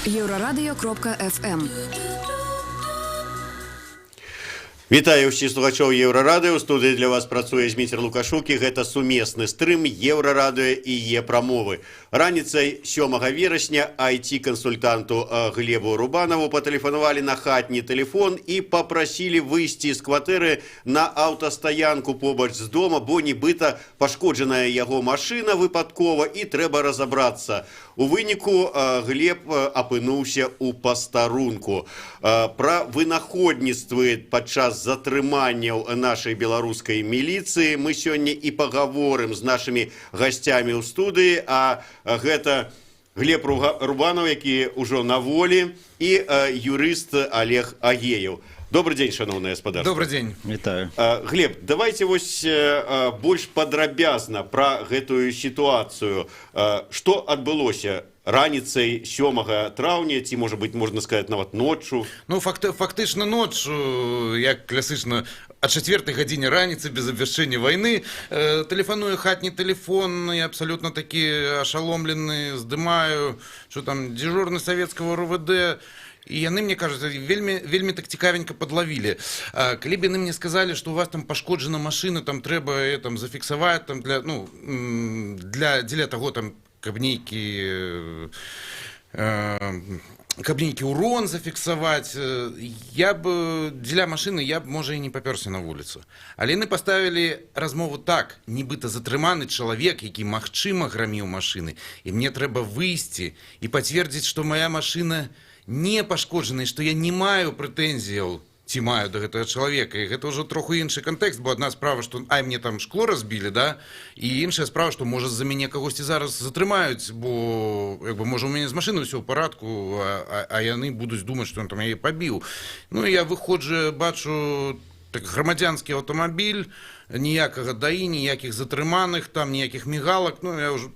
Еўрарадыё.фм. Вітаю ўсіх слухачоў Еўрарадыё. У студыі для вас працуе Зміцер Лукашук, і гэта сумесны стрым Еўрарадыё і Е-прамовы. Раніцай 7 верасня IT-кансультанту Глебу Рубанаву патэлефанавалі на хатні тэлефон і папрасілі выйсці з кватэры на аўтастаянку побач з дома, бо нібыта пашкоджаная яго машына выпадкова і трэба разабрацца. У выніку Глеб апынуўся ў пастарунку. Пра вынаходніцтвы падчас затрыманняў нашай беларускай міліцыі мы сёння і пагаворым з нашымі гасцямі ў студыі, а гэта Глеб Рубанаў, які ўжо на волі, і юрыст Алег Агееў. Добры дзень, шаноўнае спадарства. Добры дзень. Вітаю. Глеб, давайте вось больш падрабязна пра гэтую сітуацыю. Што адбылося раніцай 7 траўня, ці, можа быть, можна сказать, нават ноччу? Ну, фактычна ноч, як класычна, а 4 гадзіне раніцы без абвяшчэння вайны тэлефаную хатні тэлефон, я абсалютна такі ашаломлены, здымаю, что там дежурный советского РУВД, і яны мне кажуць, вельмі, вельмі так цікавенька подлавілі. Калі б яны мне сказалі, что у вас там пашкоджана машына, там трэба там зафіксаваць там для, ну, дзеля таго там, каб нейкі урон зафіксаваць, я б дзеля машыны, я б, можа, і не папёрся на вуліцу. Але яны паставілі размову так, нібыта затрыманы чалавек, які, магчыма, граміў машыны, і мне трэба выйсці і пацвердзіць, што моя машына не пашкоджана, што я не маю прэтэнзіяў ці маю да гэтага чалавека. І гэта ўжо троху іншы кантэкст, бо адна справа, што ай, мне там шкло разбілі, да, і іншая справа, што, можа, за мяне кагосьці зараз затрымаюць, бо як бы, можа, у мяне з машыны ўсё ў парадку, а яны будуць думаць, што ён там яе пабіў. Ну і я выходжу, бачу так грамадзянскі аўтамабіль, ніякага ДАІ, ніякіх затрыманых там, ніякіх мігалак. Ну, я ўжо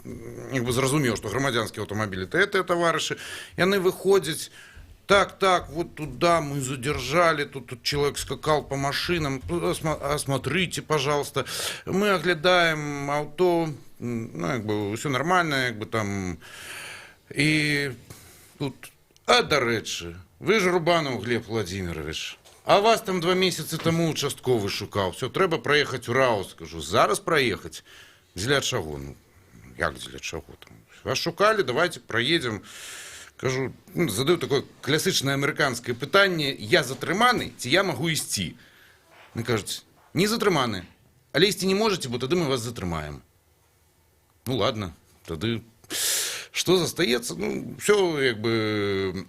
як бы зразумеў, што грамадзянскі аўтамабіль — это гэтыя таварышы. Яны выходзяць: Так, вот туда мы задержали, тут человек скакал по машинам, осмотрите, пожалуйста. Мы оглядаем авто, ну, як бы, все нормально, як бы там. І тут: «А, дарэчы, вы ж Рубанов Глеб Владимирович, а вас там 2 месяцы таму участковы шукаў, все, трэба праехаць у РАУС». Скажу: «Зараз праехаць? Дзеля чаго?» «Ну, як дзеля чаго там? Вас шукалі, давайте праедзем». Кажу, ну, задаю такое класычнае амерыканскае пытанне: «Я затрыманы ці я магу ісці?» Яны кажуць: «Не затрыманы, але ісці не можаце, бо тады мы вас затрымаем». Ну ладно, тады што застаецца? Ну, все, як бы,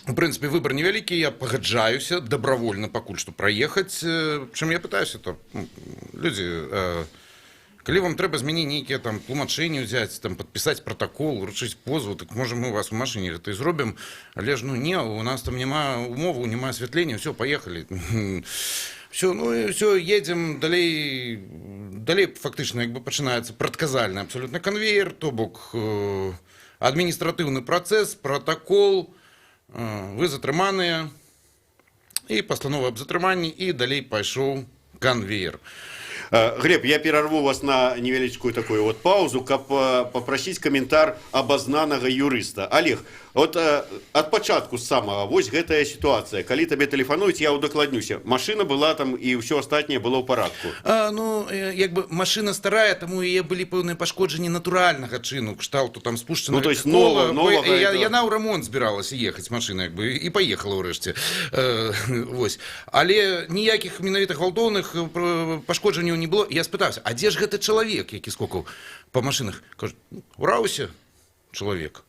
у прынцыпе, выбор невялікі, я пагаджаюся добровольно пакуль што праехаць. Чым я пытаюся, то, ну, людзі, калі вам трэба з мяне нейкія там тлумачэнні ўзяць, там падпісаць пратакол, уручыць позву, так, можа, мы у вас у машыне гэта і зробім, але ж, ну, не, у нас там няма умоваў, няма асвятлення, все, поехали. Все, ну і все, едзем далей. Далей фактычна як бы пачынаецца прадказальны абсалютна канвеер, то бок адміністратыўны працэс, пратакол, вы затрыманыя, і пастанова аб затрыманні, і далей пайшоў канвеер. Глеб, я перарву вас на невялічкую такую вот паузу, каб папрасіць каментар абазнанага юрыста. Алег, вот ад пачатку з самага вось гэтая сітуацыя, калі табе тэлефануюць, я удакладнюся, машына была там і ўсё астатняе было ў парадку? А, ну, як бы машына старая, таму яе былі пэўныя пашкоджанні натуральнага чыну, кшталту там спушчана. Ну, то есть новага этого. Яна ў рамонт збіралася ехаць, машына, як бы, і паехала ўрэшце. Вось. Але ніякіх менавіта гвалтоўных пашкоджанняў не было. Я спытаўся: «А дзе ж гэты чалавек, які скокаў па машынах?» Кажуць: «У РАУСе чалавек».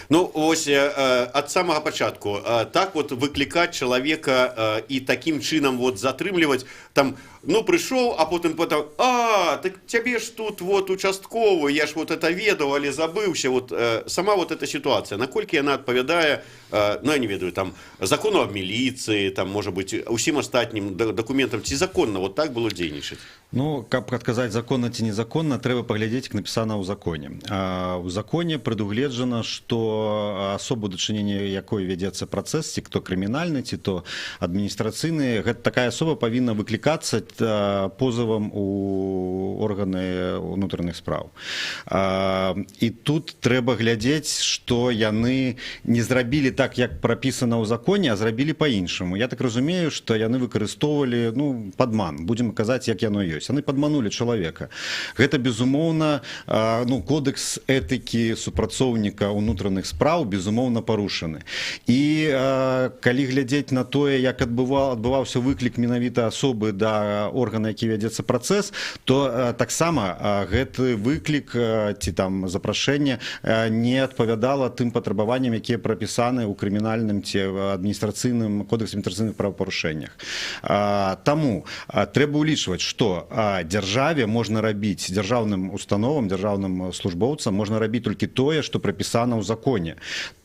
Ну вось ад самага пачатку так вот выклікаць чалавека і такім чынам вот затрымліваць там, ну, прыйшоў, а потым: «А, так цябе ж тут вот участковы, я ж вот это ведаў, але забыўся». Вот сама вот эта сітуацыя, наколькі яна адпавядае ну, я не ведаю, там, закону аб міліцыі, там, можа быць, усім астатнім дакументам, ці законна вот так было дзейнічаць? Ну, каб адказаць, законна ці незаконна, трэба паглядзець, як напісана ў законе. У законе прадугледжана, што асобу, дачынення якой вядзецца працэс, ці то крымінальны, ці то адміністрацыйны, гэта такая асоба павінна выклікацца позавам у органы унутраных спраў. І тут трэба глядзець, што яны не зрабілі так, як прапісана ў законе, а зрабілі па-іншаму. Я так разумею, што яны выкарыстоўвалі, ну, падман, будзем казаць, як яно ёсць. Яны падманулі чалавека. Гэта, безумоўна, ну, кодэкс этыкі супрацоўніка ўнутраных спраў, безумоўна, парушаны. І калі глядзець на тое, як адбываўся выклік менавіта асобы да органа, які вядзецца працэс, то таксама гэты выклік ці там запрашэнне не адпавядала тым патрабаванням, якія прапісаны ў крымінальным ці адміністрацыйным кодэксе адміністрацыйных правапарушэннях. Таму трэба ўлічваць, што дзяржаве можна рабіць, дзяржаўным установам, дзяржаўным службоўцам можна рабіць толькі тое, што прапісана ў законе.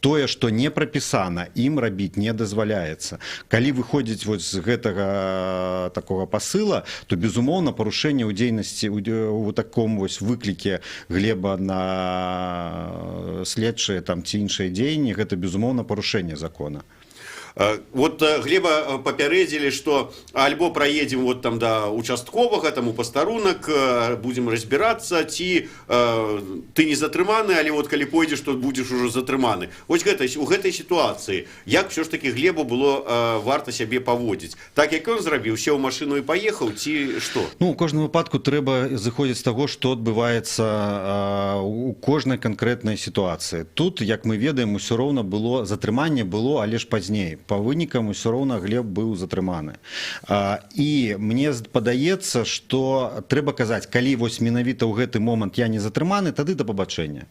Тое, што не прапісана, ім рабіць не дазваляецца. Калі выходзіць вось з гэтага такога пасыла, то, безумоўна, парушэнне ў дзейнасці у таком вось выкліке Глеба на следчыя там ці іншыя дзеянні, гэта, безумоўна, парушэнне закона. Вот Глеба папярэдзілі, што альбо праедзем вот там да участковага, там у пастарунак, будзем разбірацца, ці ты не затрыманы, але вот калі пойдзеш, то будзеш ужо затрыманы. Вось гэта у гэтай сітуацыі як все ж таки Глебу было варта сябе паводзіць? Так, як ён зрабіў, сеў у машыну і паехаў, ці што? Ну, у кожным выпадку трэба зыходзіць з таго, што адбываецца у кожнай канкрэтнай сітуацыі. Тут, як мы ведаем, усё роўна было затрыманне, было, але ж пазней. Па вынікам усё роўна Глеб быў затрыманы. І мне падаецца, што трэба казаць: калі вось менавіта ў гэты момант я не затрыманы, тады да пабачэння.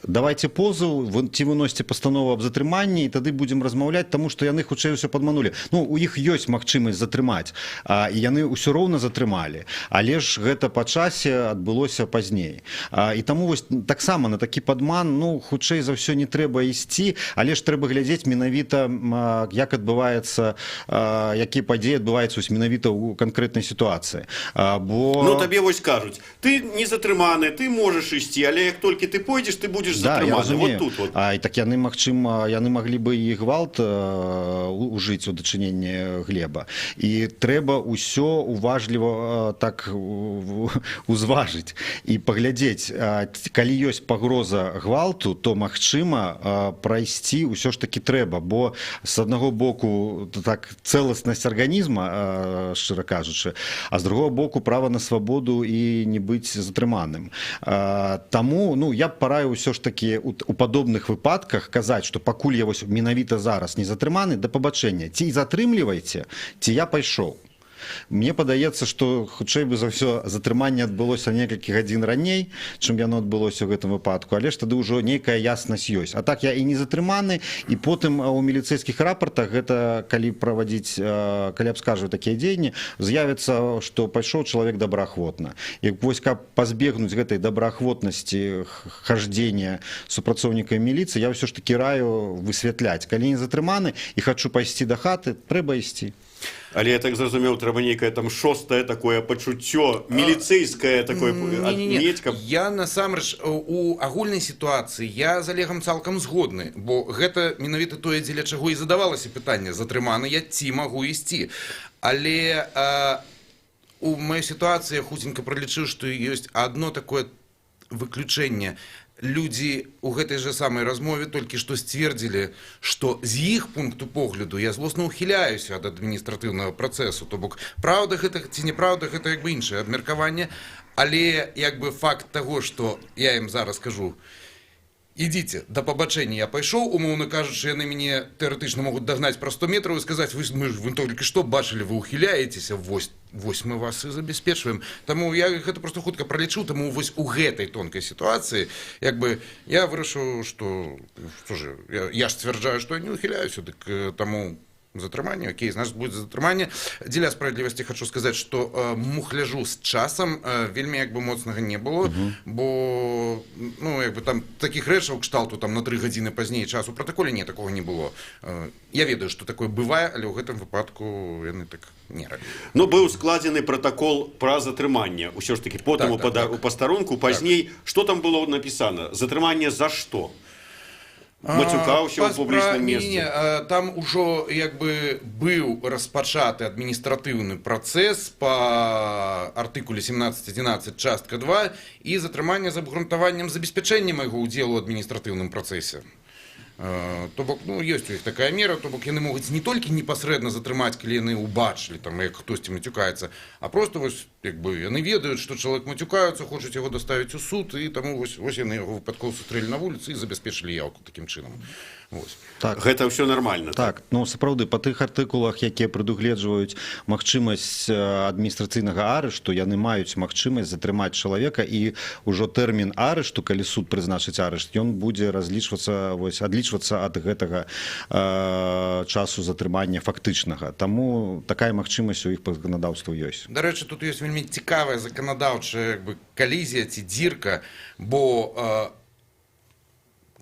Давайте позаў ці выносьце пастанову аб затрыманні, і тады будзем размаўляць, таму што яны хутчэй усё падманулі. Ну, у іх ёсць магчымасць затрымаць, і яны ўсё роўна затрымалі, але ж гэта па часе адбылося пазней. І таму вось таксама на такі падман, ну, хутчэй за ўсё, не трэба ісці, але ж трэба глядзець менавіта, як адбываецца, які падзеі адбываюцца вось менавіта ў канкрэтнай сітуацыі. Бо Ну, табе вось кажуць: ты не затрыманы, ты можаш ісці, але як толькі ты пойдзеш, ты будзеш Да, я затрыманы. разумею. Вот тут вот. І так яны, магчыма, яны маглі бы і гвалт ужыць у дачыненні Глеба. І трэба ўсё уважліва так узважыць і паглядзець, калі ёсць пагроза гвалту, то, магчыма, прайсці ўсё ж такі трэба, бо з аднаго боку, так, цэласнасць арганізма, шчыра кажучы, а з другого боку, права на свабоду і не быць затрыманым. Таму, ну, я б параіў ўсё ж такі у падобных выпадках казаць, што пакуль я вось менавіта зараз не затрыманы, да пабачэння, ці затрымлівайце, ці я пайшоў. Мне падаецца, што хутчэй бы за ўсё затрыманне адбылося некалькі гадзін раней, чым яно адбылося ў гэтым выпадку, але ж тады ўжо нейкая яснасць ёсць. А так я і не затрыманы, і потым у міліцэйскіх рапартах гэта, калі правадзіць, калі абскарджваць такія дзеянні, з'явіцца, што пайшоў чалавек добраахвотна. І вось каб пазбегнуць гэтай добраахвотнасці хаждзення супрацоўніка міліцыі, я ўсё ж такі раю высвятляць: калі не затрыманы і хачу пайсці да хаты, трэба ісці. Але я так зразумеў, трэба нейкае там шостае такое пачуццё, міліцэйскае такое Не-не-не. мець, каб Я насамрэч у агульнай сітуацыі я з Алегам цалкам згодны, бо гэта менавіта тое, дзеля чаго і задавалася пытанне: затрыманы я ці магу ісці. Але у маёй сітуацыі я хуценька пралічыў, што ёсць одно такое выключэнне: людзі у гэтай жа самай размове толькі што сцвердзілі, што з іх пункту погляду я злосна ухіляюся ад адміністратыўнага працэсу. То бок праўда гэта ці неправда, гэта як бы іншае абмеркаванне, але як бы факт таго, што я ім зараз кажу: «Ідзіце, да пабачэння, я пайшоў», умоўна кажучы, яны мяне тэарэтычна могуць дагнаць праз 100 метраў і сказаць: «Вы ж, мы ж, вы толькі што бачылі, вы ухіляецеся, вось мы вас і забяспечваем». Таму я гэта просто хутка пралічыў, таму вось у гэтай тонкай сітуацыі як бы я вырашыў, што ж я ж сцвярджаю, што я не ухіляюся, дык таму Затрыманне, окей, значит, будет затрыманне. Дзеля справядлівасці хочу сказаць, что мухляжу з часам вельмі як бы моцнага не было, бо, ну, як бы там такіх рэчаў кшталту там на 3 гадзіны пазней час у пратаколе, не, такого не было. Я ведаю, что такое бывае, але ў гэтым выпадку яны так не рабілі. Ну, быў складзены пратакол пра затрыманне ўсё ж таки потым у пастарунку пазней. Что там было напісана? Затрыманне за што? Мацюкаўся ў публічным месцы? Не, там ужо як бы быў распачаты адміністратыўны працэс па артыкуле 17.11 частка 2 і затрыманне з абгрунтаваннем забеспячэння майго ўдзелу ў адміністратыўным працэсе. То бок, ну, ёсць у іх такая мера, то бок яны могуць не толькі непасрэдна затрымаць, калі яны ўбачылі там, як хтосьці мацюкаецца, а просто вось як бы яны ведаюць, што чалавек мацюкаюцца, хочуць яго даставіць у суд, і таму вось яны яго выпадкова сустрэлі на вуліцы і забяспечылі яўку такім чынам. Вось. Так. Гэта ўсё нормально? Так, ну сапраўды, па тых артыкулах, якія прадугледжваюць магчымасць адміністрацыйнага арышту, яны маюць магчымасць затрымаць чалавека, і ўжо тэрмін арышту, калі суд прызначыць арышт, ён будзе разлічвацца, вось, адлічвацца ад гэтага часу затрымання фактычнага. Таму такая магчымасць у іх па заканадаўству ёсць. Дарэчы, тут ёсць вельмі цікавая заканадаўчая як бы калізія ці дзірка, бо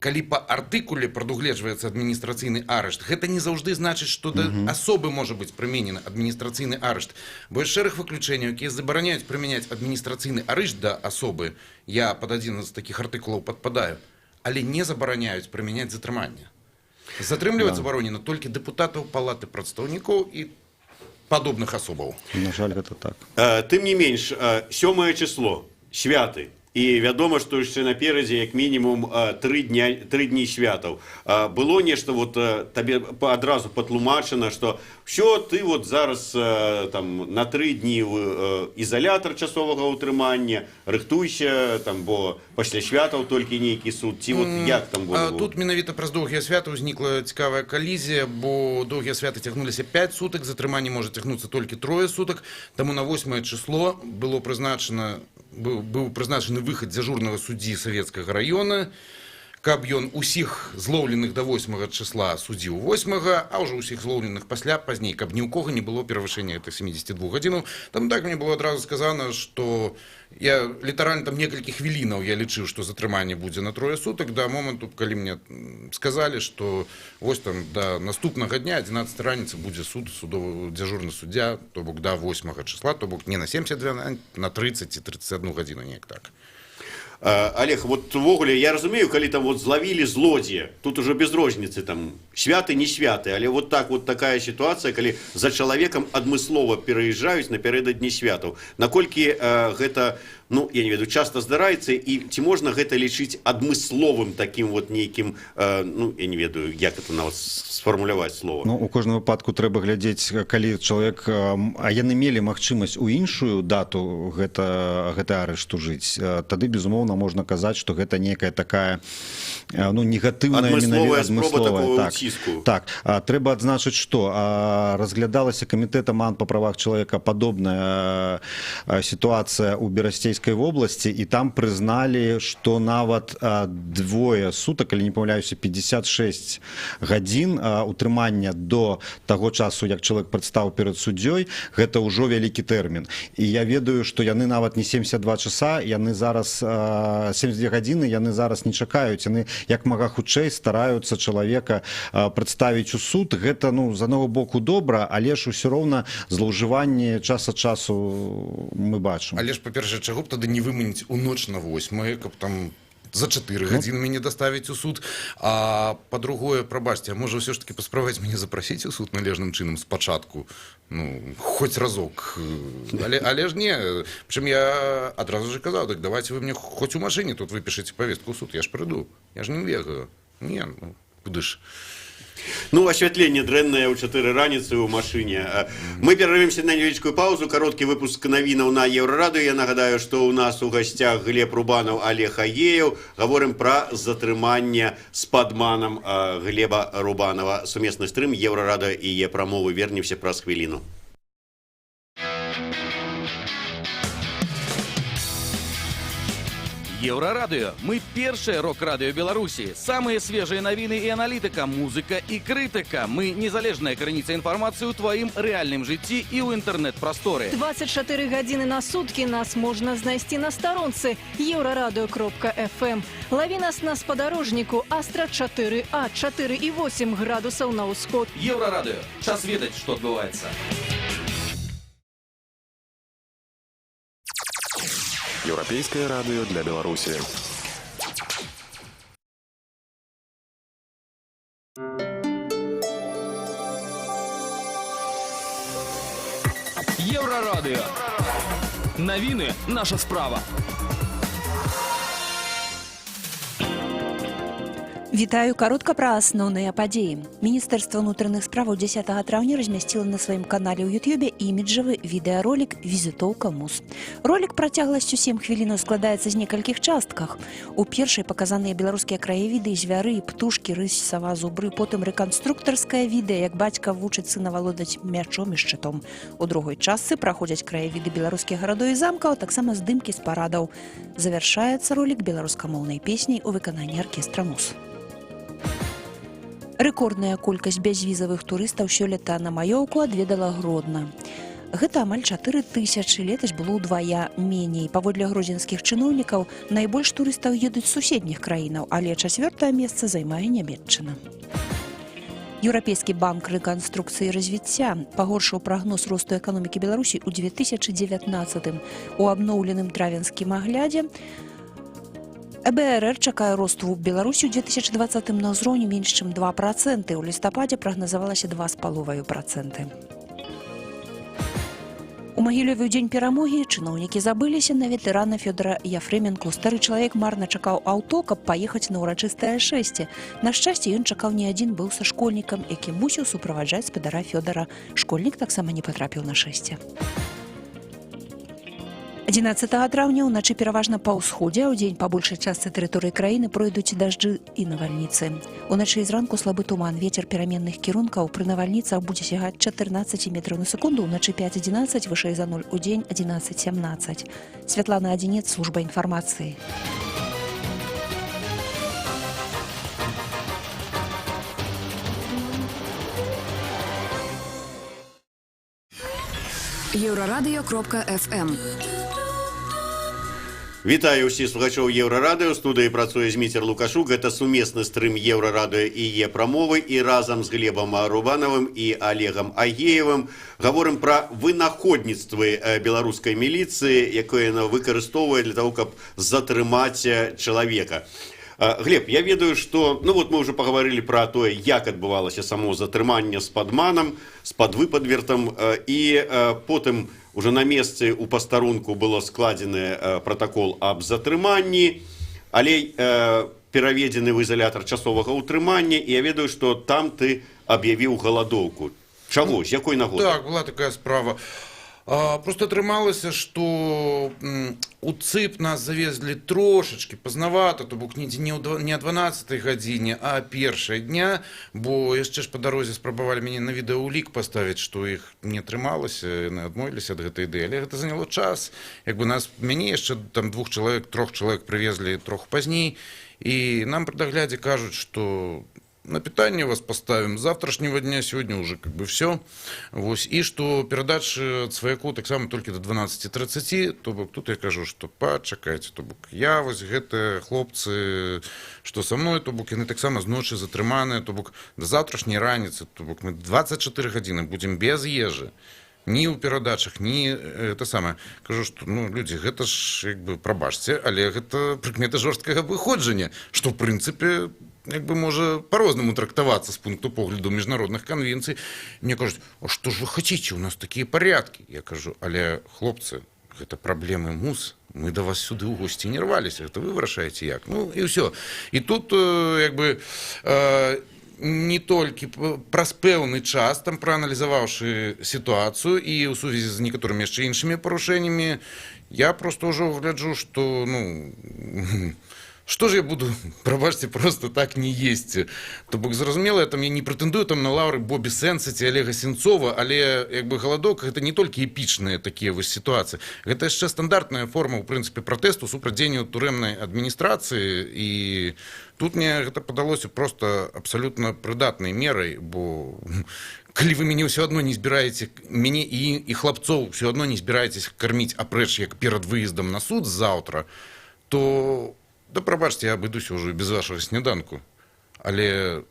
калі па артыкуле прадугледжваецца адміністрацыйны арышт, гэта не заўжды значыць, што да асобы можа быць прыменены адміністрацыйны арышт. Бо ёсць шэраг выключэнняў, якія забараняюць прымяняць адміністрацыйны арышт да асобы. Я пад адзін з такіх артыкулаў падпадаю, але не забараняюць прымяняць затрыманне. Затрымліваць забаронена толькі дэпутатаў палаты прадстаўнікоў і падобных асобаў. На жаль, гэта так. Тым не менш, сёмае число, святы, і вядома, што яшчэ наперадзе як мінімум 3 дня, 3 дні святаў. Было нешта вот табе адразу патлумачана, што всё, ты вот зараз там на 3 дні ў ізалятар часовага ўтрымання, рыхтуйся там, бо пасля святаў толькі нейкі суд, ці вот як там было? Тут менавіта праз доўгія святы ўзнікла цікавая калізія, бо доўгія святы цягнуліся 5 сутак, затрыманне можа цягнуцца толькі трое сутак, таму на 8 число было прызначана быў прызначаны выхад дзяжурнага суддзі Савецкага района, каб ён усіх злоўленых да 8 числа судзіў 8, а ўжо ўсіх злоўленых пасля пазней, каб ні ў кого не было перавышэння гэтых 72 гадзінаў. Там так мне было адразу сказана, што я літаральна там некалькі хвілінаў я лічыў, што затрыманне будзе на трое сутак, да моманту, калі мне сказалі, што вось там да наступнага дня 11 раніцы будзе суд, судовы дзяжурны суддзя, то бок да 8 числа, то бок не на 72, а на 30 ці 31 гадзіну, неяк так. Олег, вот увогуле я разумею, калі там вот злавілі злодзея, тут уже без розніцы, там святы, не святы, але вот так вот такая ситуация, калі за чалавекам адмыслова пераязджаюць напярэдадні святаў, наколькі гэта, ну, я не ведаю, часто здараецца і ці можна гэта лічыць адмысловым таким вот нейкім, ну, я не ведаю, як это нават сфармуляваць слова? Ну, у кожным выпадку трэба глядзець, калі чалавек, а яны мелі магчымасць у іншую дату гэты арышт ужыць, тады, безумоўна, можна казаць, што гэта некая такая ну, негатыўная Адмысловая спроба адмысловая, такого так. уціску. Так, трэба адзначыць, што разглядалася камітэтам ААН па правах чалавека падобная сітуацыя ў Берасцейскай вобласці, і там прызналі, што нават двое сутак, калі не памыляюся, 56 гадзін утрымання до таго часу, як чалавек прадстаў перад суддзёй, гэта ўжо вялікі тэрмін. І я ведаю, што яны нават не 72 часа, яны зараз 72 гадзіны, яны зараз не чакаюць, яны як мага хутчэй стараюцца чалавека прадставіць у суд. Гэта, ну, з аднаго боку добра, але ж усё роўна злоўжыванне час ад часу мы бачым. Але ж, па-першае, чаго б тады не выманіць у ноч на 8, каб там за 4 гадзіны мяне даставіць у суд? А па-другое, прабачце, а можа, ўсё ж таки паспрабаваць мяне запрасіць у суд належным чынам спачатку, ну, хоць разок? Але ж не, прычым я адразу же казаў: так давайте вы мне хоць у машыне тут выпішыце павестку ў суд, я ж прыйду, я ж не бегаю. Не, ну, куды ж. Ну, асвятленне дрэннае ў 4 раніцы ў машыне. Мы перарвемся на невялічкую паузу, кароткі выпуск навінаў на Еўрарадыё. Я нагадаю, што ў нас у гасцях Глеб Рубанаў, Олег Агеев. Гаворым пра затрыманне з падманам Глеба Рубанова. Сумесны стрым Еўрарадыё і Е-прамовы. Вернемся праз хвіліну. Еўрарадыё. Мы першае рок-радыё Беларусі. Самыя свежыя навіны і аналітыка, музыка і крытыка. Мы незалежная крыніца інфармацыі ў тваім рэальным жыцці і ў інтэрнэт-прасторы. 24 гадзіны на суткі нас можна знайсці на старонцы еўрарадыё.фм. Лаві нас на спадарожніку Астра 4А 4,8 градусаў на ўсход. Еўрарадыё. Час ведаць, што адбываецца. Еўрапейскае радыё для Беларусі. Еўрарадыё. Навіны — наша справа. Вітаю, каротка пра асноўныя падзеі. Міністэрства ўнутраных справаў 10 траўня размясціла на сваім канале ў Ютубе іміджавы відэаролік «Візітоўка МУС». Ролік працягласцю 7 хвілінаў складаецца з некалькіх частках. У першай паказаныя беларускія краявіды, звяры, птушкі, рысь, сава, зубры, потым рэканструктарскае відэа, як бацька вучыць сына валодаць мячом і шчытом. У другой частцы праходзяць краявіды беларускіх гарадоў і замкаў, а таксама здымкі з парадаў. Завяршаецца ролік беларускамоўнай песняй у выкананні аркестра МУС. Рэкордная колькасць бязвізавых турыстаў сёлета на маёўку адведала Гродна. Гэта амаль 4 тысячы, летась было ўдвая меней. Паводле гродзенскіх чыноўнікаў, найбольш турыстаў едуць з суседніх краінаў, але чацвёртае месца займае Нямеччына. Еўрапейскі банк рэканструкцыі і развіцця пагоршыў прагноз росту эканомікі Беларусі ў 2019. У абноўленым травенскім аглядзе ЭБРР чакае росту ў Беларусі ў 2020 на ўзроўні менш чым 2%. У лістападзе прагназавалася 2,5%. У Магілёве ў дзень перамогі чыноўнікі забыліся на ветэрана Фёдора Яфременку. Стары чалавек марна чакаў аўто, каб паехаць на ўрачыстае шэсце. На шчасце, ён чакаў не адзін, быў са школьнікам, які мусіў суправаджаць спадара Фёдора. Школьнік таксама не патрапіў на шэсце. 11 траўня ўначы пераважна па ўсходзе, а ўдзень па большай частцы тэрыторыі краіны пройдуць дажджы і навальніцы. Уначы і зранку слабы туман, ветер пераменных кірункаў пры навальніцах будзе сягаць 14 метраў на секунду, уначы 5-11, вышэй за 0, удзень 11-17. Святлана Адзінец, служба інфармацыі. Еўрарадыё.фм. Вітаю ўсіх слухачоў Еўрарадыё. У студыі працуе Зміцер Лукашук. Гэта сумесны стрым Еўрарадыё і Е-прамовы. І разам з Глебам Рубанавым і Алегам Агеевым гаворым пра вынаходніцтвы беларускай міліцыі, якое яна выкарыстоўвае для того, каб затрымаць чалавека. Глеб, я ведаю, што, ну вот мы ўжо пагаварылі пра тое, як адбывалася само затрыманне з падманам, з падвыпадвертам, і потым уже на месцы у пастарунку было складзены пратакол аб затрыманні, але пераведзены ў ізалятар часовага ўтрымання, і я ведаю, што там ты аб'явіў галадоўку. Чаго? З якой нагоды? Так, была такая справа. Просто атрымалася, што у ЦЫП нас завезлі трошачкі пазнавата, то бок недзе не о 12 гадзіне, а першай дня, бо яшчэ ж па дарозе спрабавалі мяне на відэаўлік паставіць, што іх не атрымалася, яны адмовіліся ад гэтай ідэі, але гэта заняло час. Як бы нас, мяне яшчэ там двух чалавек, трох чалавек прывезлі троху пазней, і нам пры даглядзе кажуць, што на питание вас поставим с завтрашнего дня, сегодня уже как бы все. Вось. І што перадачы ад сваякоў таксама толькі до 12:30, то бок тут я кажу, што пачакайце, то бок я вось гэтыя хлопцы, што са мной, то бок яны таксама з ночы затрыманыя, то бок да заўтрашняй раніцы, то бок мы 24 гадзіны будзем без ежы. Ні ў перадачах, ні это самае. Кажу, што, ну, людзі, гэта ж, як бы, прабачце, але гэта прыкмета жорсткага абыходжання, што, в прынцыпе, як бы можа по-рознаму трактавацца з пункту погляду міжнародных канвенцый. Мне кажуць: «А што ж вы хотите, у нас такія порядки». Я кажу: «Але, хлопцы, гэта праблемы МУС, мы да вас сюды ў госці не рваліся, гэта вы вырашаеце як». Ну, і ўсё. І тут, як бы, не толькі праз пэўны час, там прааналізаваўшы сітуацыю і ў сувязі з некаторымі яшчэ іншымі парушэннямі, я просто ўжо гляджу, што, ну, Что ж я буду, прабачце, просто так не есці? То бок, зразумела, я там я не прэтэндую там на лаўры Бобі Сэндса ці Олега Сенцова, але як бы галадоўка — гэта не толькі эпічныя такія вось сітуацыі, гэта яшчэ стандартная форма, ў прынцыпе, пратэсту супраць дзеянняў турэмнай адміністрацыі. І тут мне гэта падалося просто абсалютна прыдатнай мерай, бо калі вы мяне ўсё адно не збіраеце, мяне і хлапцоў ўсё адно не збіраецесь карміць, апрэч як перад выездам на суд заўтра, то да, прабачце, я абыдуся ўжо без вашага сняданку, але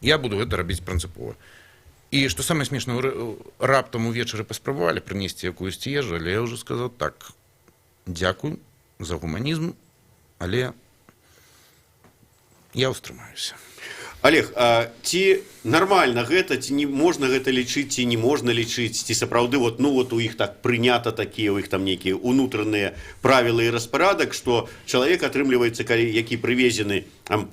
я буду гэта рабіць прынцыпова. І што самае смешнае, раптам увечары паспрабавалі прынесці якуюсьці ежу, але я ўжо сказаў: «Так, дзякуй за гуманізм, але я ўстрымаюся». Олег, а ці нармальна гэта, ці не можна гэта лічыць, ці не можна лічыць, ці сапраўды вот, ну вот, у іх так прынята, такія у іх там нейкія унутраныя правілы і распарадак, што чалавек атрымліваецца, калі які прывезены там,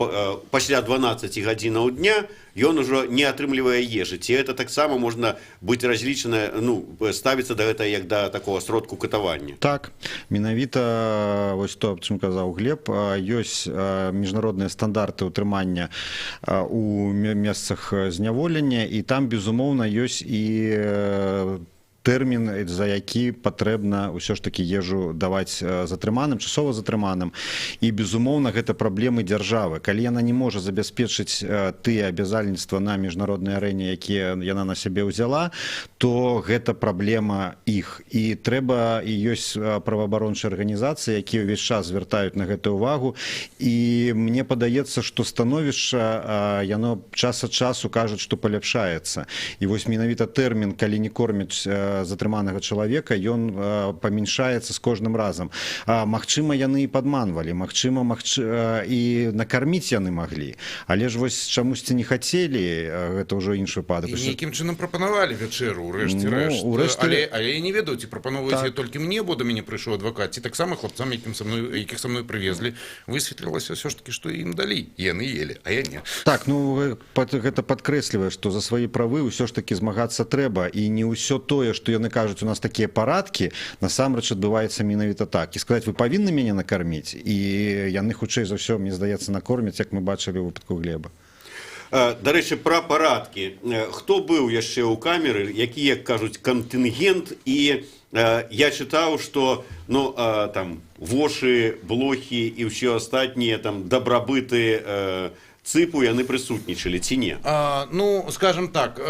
пасля 12 гадзінаў дня, ён ужо не атрымлівае ежы? Ці это таксама можна быць разлічана, ну, ставіцца да гэта як да такого сродку катавання? Так, менавіта вось то, аб чым казаў Глеб, ёсць міжнародныя стандарты ўтрымання у месцах зняволення, і там, безумоўна, ёсць і тэрмін, за які патрэбна ўсё ж такі ежу даваць затрыманым, часова затрыманым. І, безумоўна, гэта праблемы дзяржавы, калі яна не можа забяспечыць тыя абязальніцтва на міжнароднай арэне, якія яна на сябе ўзяла, то гэта праблема іх. І трэба, і ёсць праваабарончыя арганізацыі, якія ўвесь час звяртаюць на гэта ўвагу, і мне падаецца, што становішча яно час ад часу, кажуць, што паляпшаецца. І вось менавіта тэрмін, калі не кормяць затрыманага чалавека, ён памяншаецца з кожным разам. Магчыма, яны і падманвалі, магчыма, і накарміць яны маглі, але ж вось чамусьці не хацелі, гэта ўжо іншы выпадак. І нейкім чынам прапанавалі вячэру ўрэшце Ну, рэшт. Але я не ведаю, ці прапановваюць Так. так толькі мне, бо да мяне прыйшоў адвакат, ці таксама хлапцам, якім са мной якіх са мной прывезлі. Высветлілася ўсё ж таки, што ім далі, яны елі, а я не. Так, ну гэта падкрэслівае, што за свае правы ўсё ж такі змагацца трэба, і не ўсё тое, што яны кажуць, у нас такія парадкі, насамрэч адбываецца менавіта так. І сказаць: «Вы павінны мяне накарміць», і яны, хутчэй за ўсё, мне здаецца, накормяць, як мы бачылі ў выпадку Глеба. Дарэчы, пра парадкі. Хто быў яшчэ ў камеры, які, як кажуць, кантынгент? І я чытаў, што, ну, там вошы, блохі і ўсе астатнія там дабрабыты ЦИПу, яны прысутнічалі ці не? Ну, скажем так,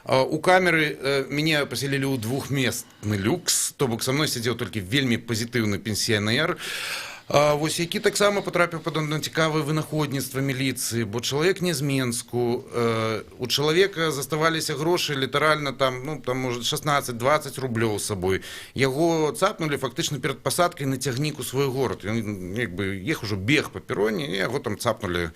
у камеры мяне пасялілі ў двухместны люкс, то бок са мной сядзеў толькі вельмі пазітыўны пенсіянер. Вось, які таксама патрапіў пад одно цікавае вынаходніцтва міліцыі, бо чалавек не з Менску, у чалавека заставаліся грошы літаральна там, ну, там, может, 16-20 рублёў з сабой. Яго цапнулі фактычна перад пасадкай на цягнік у свой горад. Ён як бы ехаў ужо, бег па пероне, і яго там цапнулі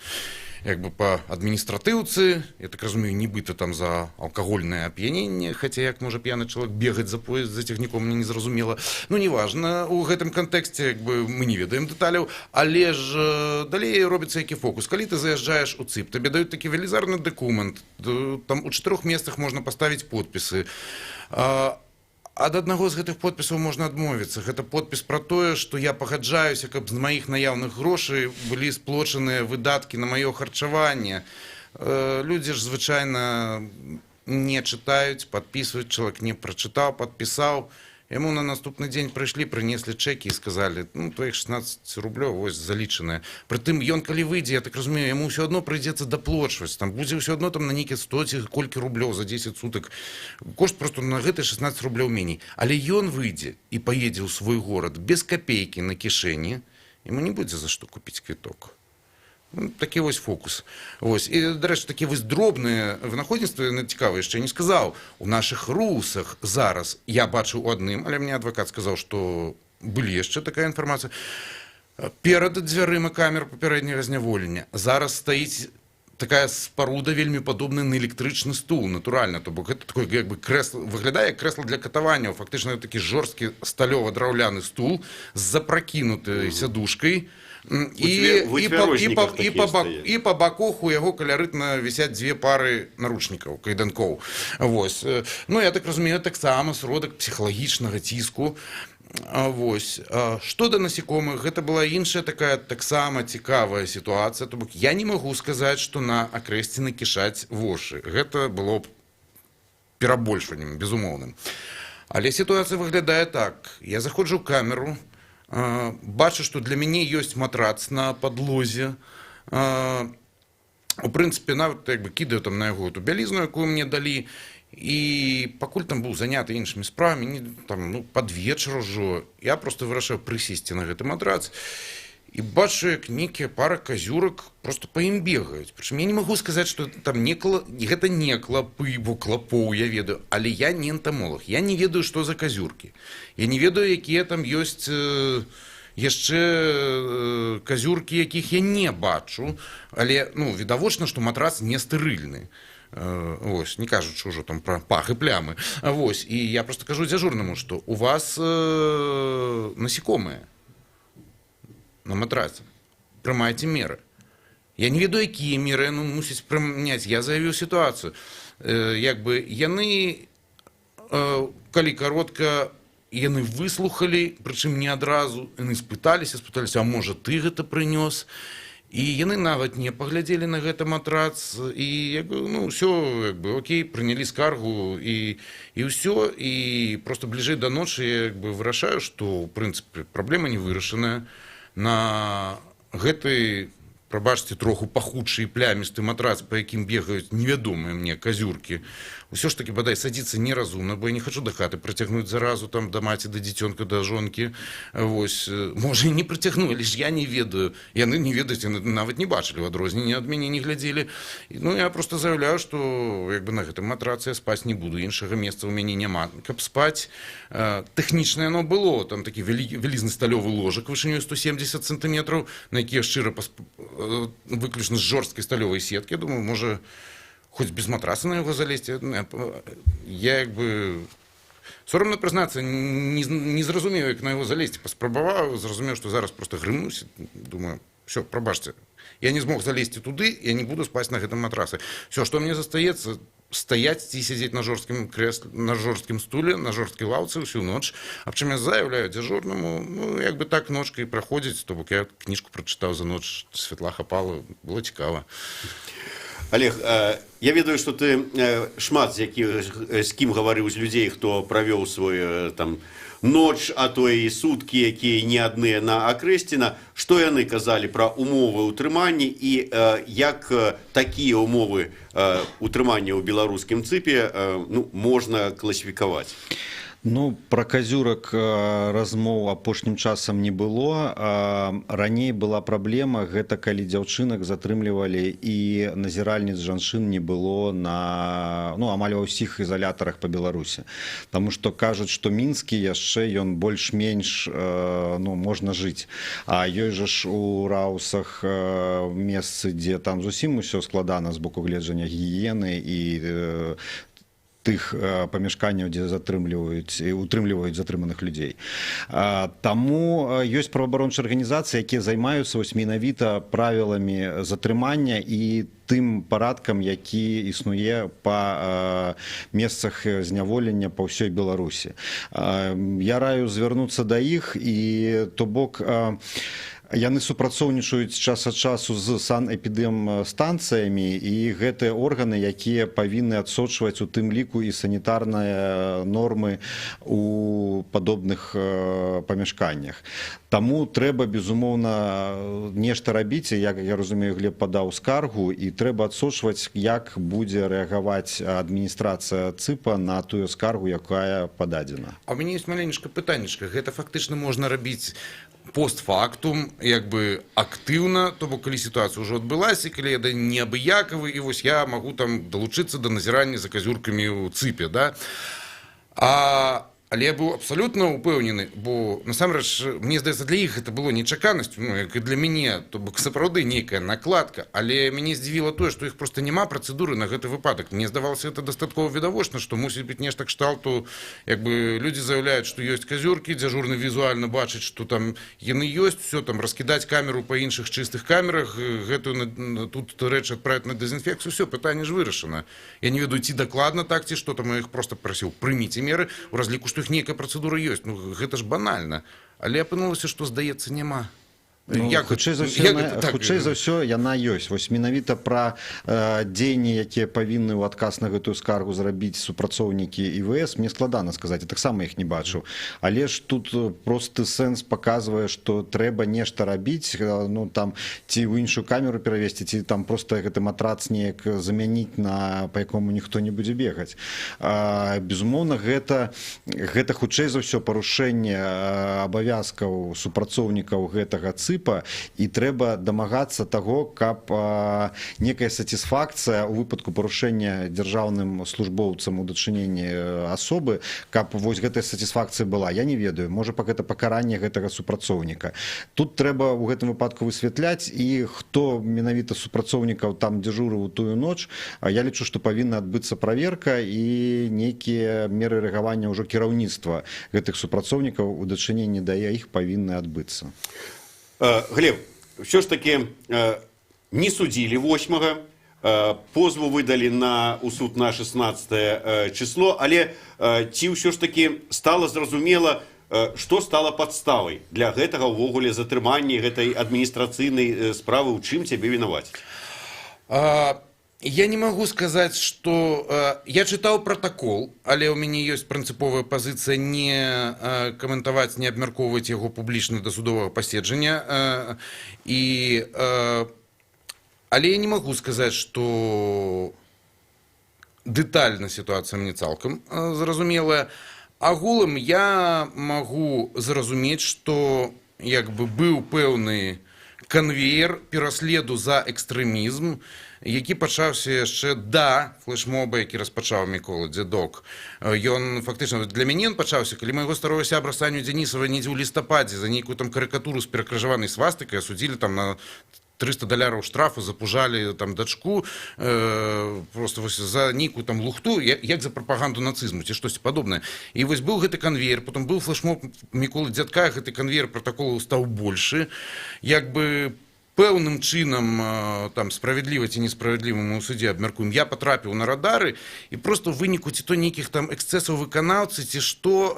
як бы па адміністратыўцы, я так разумею, нібыта там за алкагольнае ап'яненне, хаця як можа п'яны чалавек бегаць за поезд, за цягніком, мне незразумела. Ну, неважна, у гэтым кантэксце як бы мы не ведаем дэталяў, але ж далей робіцца які фокус. Калі ты заязджаеш у ЦИП, табе даюць такі велізарны дакумент, там у чатырох месцах можна паставіць подпісы. Ад аднаго з гэтых подпісаў можна адмовіцца. Гэта подпіс пра тое, што я пагаджаюся, каб з маіх наяўных грошай былі сплочаныя выдаткі на маё харчаванне. Людзі ж звычайна не чытаюць, падпісваюць, чалавек не прачытаў, падпісаў. Яму на наступны дзень прыйшлі, прынеслі чэкі і сказалі: «Ну, твоих 16 рублёў вось залічаныя». Прытым ён, калі выйдзе, я так разумею, яму ўсё адно прыйдзецца даплочваць. Там будзе ўсё адно там на нейкі 100 ці колькі рублёў за 10 сутак. Кошт просто на гэты 16 рублёў меней. Але ён выйдзе і паедзе ў свой горад без капейкі на кішэні, яму не будзе за што купіць квіток. Ну, такі вось фокус. Вось. І, дарэчы, такі вось дробныя вынаходніцтвы, яны цікавыя, яшчэ не сказаў. У нашых русах зараз, я бачыў у адным, але мне адвакат сказаў, што былі яшчэ такая інфармацыя. Перад дзвярыма камер папярэдняга зняволення зараз стаіць такая спаруда, вельмі падобная на электрычны стул, натуральна, то бок гэта такое як бы крэсла, выглядае як крэсла для катавання, фактычна такі жорсткі сталёва-драўляны стул з запракінутай сядушкай. У цвярозніка такія стаяць. І па баках у яго калярытна вісяць дзве пары наручнікаў, кайданкоў. Вось. Ну, я так разумею, таксама сродак псіхалагічнага ціску. Вось. Што да насекомых, гэта была іншая такая таксама цікавая сітуацыя. То бок я не магу сказаць, што на Акрэсціна кішаць вошы. Гэта было б перабольшваннем, безумоўным. Але сітуацыя выглядае так. Я заходжу ў камеру, бачу, што для мяне ёсць матрац на падлозе. У прынцыпе, нават як бы кідаю там на яго эту бялізну, якую мне далі. І пакуль там быў заняты іншымі справамі, не, там, ну, пад вечар ужо, я просто вырашыў прысесці на гэты матрац і бачу, як нейкія пара казюрак просто па ім бегаюць. Прычым я не магу сказаць, што там не гэта не клапы, бо клапоў я ведаю, але я не энтамолаг, я не ведаю, што за казюркі. Я не ведаю, якія там ёсць яшчэ казюркі, якіх я не бачу, але, ну, відавочна, што матрац не стэрыльны. Ось, не кажучы ўжо там пра пах і плямы. Вось, і я просто кажу дзяжурнаму, што у вас насекомыя на матраце. Прымайце меры. Я не ведаю, якія меры яны мусяць прыняць. Я заявіў сітуацыю. Як бы яны, калі каротка, яны выслухалі, прычым не адразу, яны спыталіся, а можа, ты гэта прынёс? І яны нават не паглядзелі на гэты матрац і як бы, ну, ўсё, як бы, окей, прынялі скаргу і ўсё. І просто бліжэй да ночы я як бы вырашаю, што ў прынцыпе праблема не вырашаная. На гэты, прабачце, троху пахучы і плямісты матрац, па якім бегаюць невядомыя мне казюркі, ўсё ж такі бадай садзіцца неразумна, бо я не хачу да хаты прыцягнуць заразу там да маці, да дзіцёнка, да жонкі. Вось, можа, і не прыцягну, але ж я не ведаю, яны не ведаюць, яны нават не бачылі, у адрозненне ад мяне, не глядзелі. Ну, я просто заяўляю, што як бы на гэтым матрацы я спаць не буду, іншага месца ў мяне няма, каб спаць. Тэхнічна яно было, там такі вялізны сталёвы ложак вышынёй 170 сантыметраў, на які я шчыра выключна з жорсткай сталёвай сеткі. Я думаю, можа, хоць без матраса на яго залезці. Я як бы, сорамна прызнацца, не зразумеў, як на яго залезці. Паспрабаваў, зразумеў, што зараз просто грымнусь. Думаю, все, прабачце, я не змог залезці туды, я не буду спаць на гэтым матрасы. Все, што мне застаецца: стаяць ці сядзець на жорсткім крэсле, на жорсткім стуле, на жорсткай лаўцы ўсю ноч. Аб чым я заяўляю дзяжурнаму. Ну, як бы так ночка і праходзіць, то бок я кніжку прачытаў за ноч, святла хапала, было цікава. Олег, я ведаю, што ты шмат з якіх, з кім гаварыў з людзей, хто правёў свой там ноч, а то і суткі, якія не адныя на Акрэсціна. Што яны казалі пра умовы ўтрымання і як такія умовы утрымання ў беларускім ЦІПе ну, можна класіфікаваць? Ну, пра казюрак размоў апошнім часам не было. Раней была праблема, гэта калі дзяўчынак затрымлівалі і назіральніц жанчын не было на, ну, амаль ва ўсіх ізалятарах па Беларусі. Таму што кажуць, што мінскі яшчэ ён больш-менш ну, можна жыць. А ёсць жа ж у раусах месцы, дзе там зусім усё складана з боку гледжання гігіены і тых памяшканняў, дзе затрымліваюць і утрымліваюць затрыманых людзей. Таму ёсць праваабарончыя арганізацыі, якія займаюцца вось менавіта правіламі затрымання і тым парадкам, які існуе па месцах зняволення па ўсёй Беларусі. Я раю звярнуцца да іх, і то бок яны супрацоўнічаюць час ад часу з санэпідэмстанцыямі, і гэтыя органы, якія павінны адсочваць у тым ліку і санітарныя нормы у падобных памяшканнях. Таму трэба, безумоўна, нешта рабіць. І, як я разумею, Глеб падаў скаргу, і трэба адсочваць, як будзе рэагаваць адміністрацыя ЦІПа на тую скаргу, якая пададзена. А у мяне ёсць маленечка пытаннечка. Гэта фактычна можна рабіць постфактум, як бы актыўна, то бок калі сітуацыя ўжо адбылася, калі я да неабыякавы, і вось я магу там далучыцца да назірання за казюркамі ў ЦІПе, да? Але я быў абсалютна ўпэўнены, бо насамрэч, мне здаецца, для іх гэта было нечаканасцю, ну, як і для мяне, то бок сапраўды нейкая накладка, але мяне здзівіла тое, што іх просто няма працэдуры на гэты выпадак. Мне здавалася, это дастаткова відавочна, што мусіць быць нешта кшталту, як бы людзі заяўляюць, што ёсць казюркі, дзяжурны візуальна бачыць, што там яны ёсць, всё, там раскідаць камеру па іншых чыстых камерах, гэтую тут рэч адправіць на дэзінфекцыю, всё, пытанне ж вырашана. Я не ведаю, ці дакладна так, ці што там, я іх просто прасіў: прыміце меры, у разліку, што што іх нейкая працэдура ёсць. Ну, гэта ж банальна. Але апынулася, што, здаецца, няма. Ну, Як хутчэй за ўсё, як яна, гэта так? хутчэй за ўсё яна ёсць. Вось менавіта пра дзеянні, якія павінны ў адказ на гэтую скаргу зрабіць супрацоўнікі ІВС, мне складана сказаць, я таксама іх не бачыў. Але ж тут просты сэнс паказвае, што трэба нешта рабіць, ну там ці ў іншую камеру перавесці, ці там просто гэты матрац неяк замяніць на па якому ніхто не будзе бегаць. Безумоўна, гэта хутчэй за ўсё парушэнне абавязкаў супрацоўнікаў гэтага ЦИПа, і трэба дамагацца таго, каб некая сацісфакцыя ў выпадку парушэння дзяржаўным службоўцам у дачыненні асобы, каб вось гэтая сацісфакцыя была. Я не ведаю, можа, па гэта пакаранне гэтага супрацоўніка. Тут трэба ў гэтым выпадку высвятляць, і хто менавіта супрацоўнікаў там дзяжурыў у тую ноч. Я лічу, што павінна адбыцца праверка і нейкія меры рэагавання ўжо кіраўніцтва гэтых супрацоўнікаў у дачыненні да іх павінны адбыцца. Глеб, ўсё ж таки не судзілі 8, позву выдалі на у суд на 16 число, але ці ўсё ж таки стала зразумела, што стала падставай для гэтага ўвогуле затрымання, гэтай адміністрацыйнай справы, у чым цябе вінаваць? Я не магу сказаць, што я чытаў пратакол, але ў мяне ёсць прынцыповая пазіцыя не каментаваць, не абмяркоўваць яго публічна да судовага паседжання. Але я не магу сказаць, што дэтальна сітуацыя мне цалкам зразумелая. Агулам я магу зразумець, што як бы быў пэўны канвеер пераследу за экстрэмізм, які пачаўся яшчэ да флешмоба, які распачаў Мікола Дзядок. Ён фактычна для мяне ён пачаўся, калі майго старога сябра Саню Дзянісава недзе ў лістападзе за нейкую там карыкатуру з перакрыжаванай свастыкай асудзілі там на 300 даляраў штрафу, запужалі там дачку, просто вось за нейкую там лухту, як за прапаганду нацызму ці штосьці падобнае. І вось быў гэты канвеер, потом быў флешмоб Міколы Дзядка, гэты канвеер пратаколаў стаў большы. Як бы пэўным чынам, там, справядліва ці несправядліва, мы ў судзе абмяркуем, я патрапіў на радары, і просто ў выніку ці то нейкіх там эксцэсаў выканаўцы, ці што,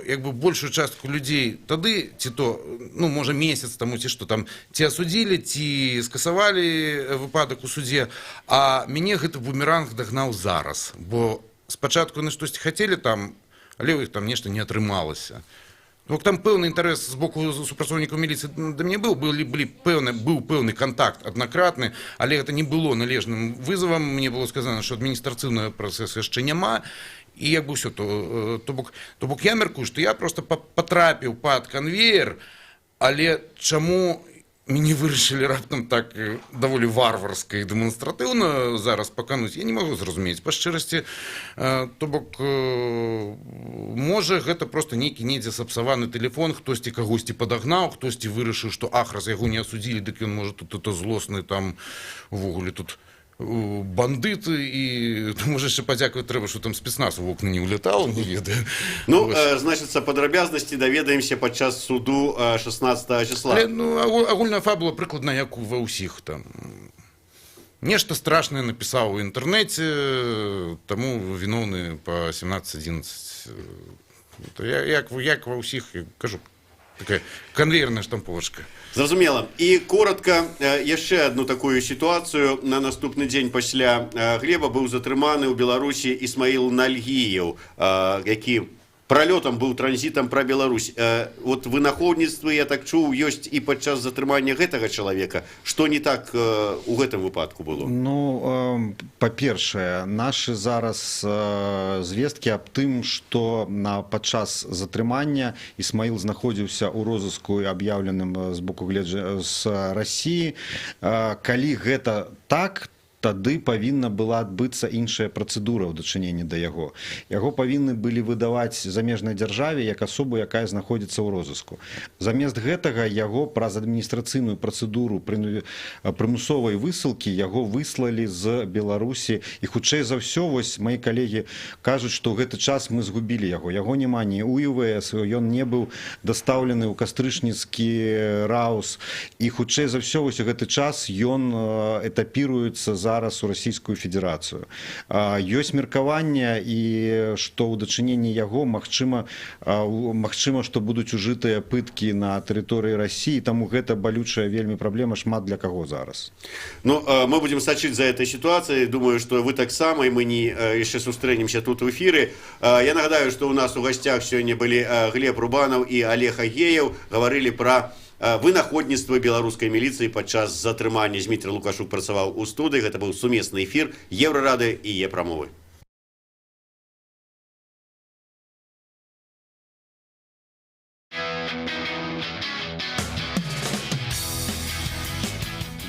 як бы большую частку людзей тады, ці то, ну, можа, месяц таму, ці што там, ці асудзілі, ці скасавалі выпадак у судзе, а мяне гэты бумеранг дагнаў зараз, бо спачатку яны штосьці хацелі там, але ў іх там нешта не атрымалася. Ну, там пэўны інтарэс з боку супрацоўнікаў міліцыі да мяне быў, былі, былі пэўны, быў пэўны кантакт аднакратны, але гэта не было належным вызавам. Мне было сказана, што адміністрацыйнага працэсу яшчэ няма, і як бы ўсё, то бок я мяркую, што я просто патрапіў пад канвеер, але чаму мяне вырашылі раптам так даволі варварска і дэманстратыўна зараз пакануць, я не магу зразумець па шчырасці. То бок можа, гэта просто нейкі недзе сапсаваны тэлефон, хтосьці кагосьці падагнаў, хтосьці вырашыў, што ах, раз яго не асудзілі, дык ён, можа, тут это злосны там увогуле тут бандыты, і можа, яшчэ падзякаваць трэба, што там спецназ у вокна не ўлетаў, не ведаю. Ну, Вось. Значыцца, падрабязнасці даведаемся падчас суду 16 числа. Але, ну, агульная фабула прыкладна як ва ўсіх там. Нешта страшнае напісаў у інтэрнэце, таму віноўны па 17.11. То як ва ўсіх, я кажу, такая канвеерная штамповачка. Зразумела. І коротко яшчэ одну такую сітуацыю. На наступны дзень пасля Глеба быў затрыманы ў Беларусі Ісмаіл Нальгіеў, які пралётам быў, транзітам пра Беларусь. Вот вынаходніцтвы, я так чуў, ёсць і падчас затрымання гэтага чалавека. Што не так у гэтым выпадку было? Ну, па-першае, нашы зараз звесткі аб тым, што на падчас затрымання Ісмаіл знаходзіўся ў розыску, аб'яўленым з боку гледжа з Расіі. Калі гэта так, тады павінна была адбыцца іншая працэдура ў дачыненні да яго. Яго павінны былі выдаваць замежнай дзяржаве як асобу, якая знаходзіцца ў розыску. Замест гэтага яго праз адміністрацыйную працэдуру прымусовай высылкі яго выслалі з Беларусі, і хутчэй за ўсё, вось мои калегі кажуць, што ў гэты час мы згубілі яго. Яго няма ні ў ІВС, ён не быў дастаўлены ў кастрычніцкі РАУС, і хутчэй за ўсё вось у гэты час ён этапіруецца за зараз у Расійскую Федэрацыю. Ёсць меркаванне, і што ў дачыненні яго магчыма, што будуць ужытыя пыткі на тэрыторыі Расіі, таму гэта балючая вельмі праблема шмат для каго зараз. Ну, мы будем сачыць за этой ситуацией. Думаю, что вы таксама, і мы не яшчэ сустрэнемся тут у эфіры. Я нагадаю, что у нас у гасцях сёння былі Глеб Рубанаў і Алег Агееў. Гаварылі пра вынаходніцтва беларускай міліцыі падчас затрымання. Зміцер Лукашук працаваў у студыі. Гэта быў сумесны эфір Еўрарадыё і Е-прамовы.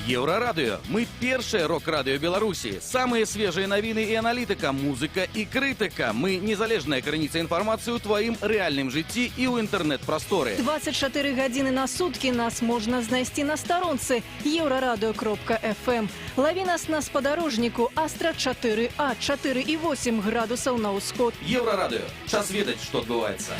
Еўрарадыё. Мы першае рок-радыё Беларусі. Самыя свежыя навіны і аналітыка, музыка і крытыка. Мы незалежная крыніца інфармацыі ў тваім рэальным жыцці і ў інтэрнэт-прасторы. 24 гадзіны на суткі нас можна знайсці на старонцы еўрарадыё.фм. Лаві нас на спадарожніку Астра 4А, 4,8 градусаў на ўсход. Еўрарадыё. Час ведаць, што адбываецца.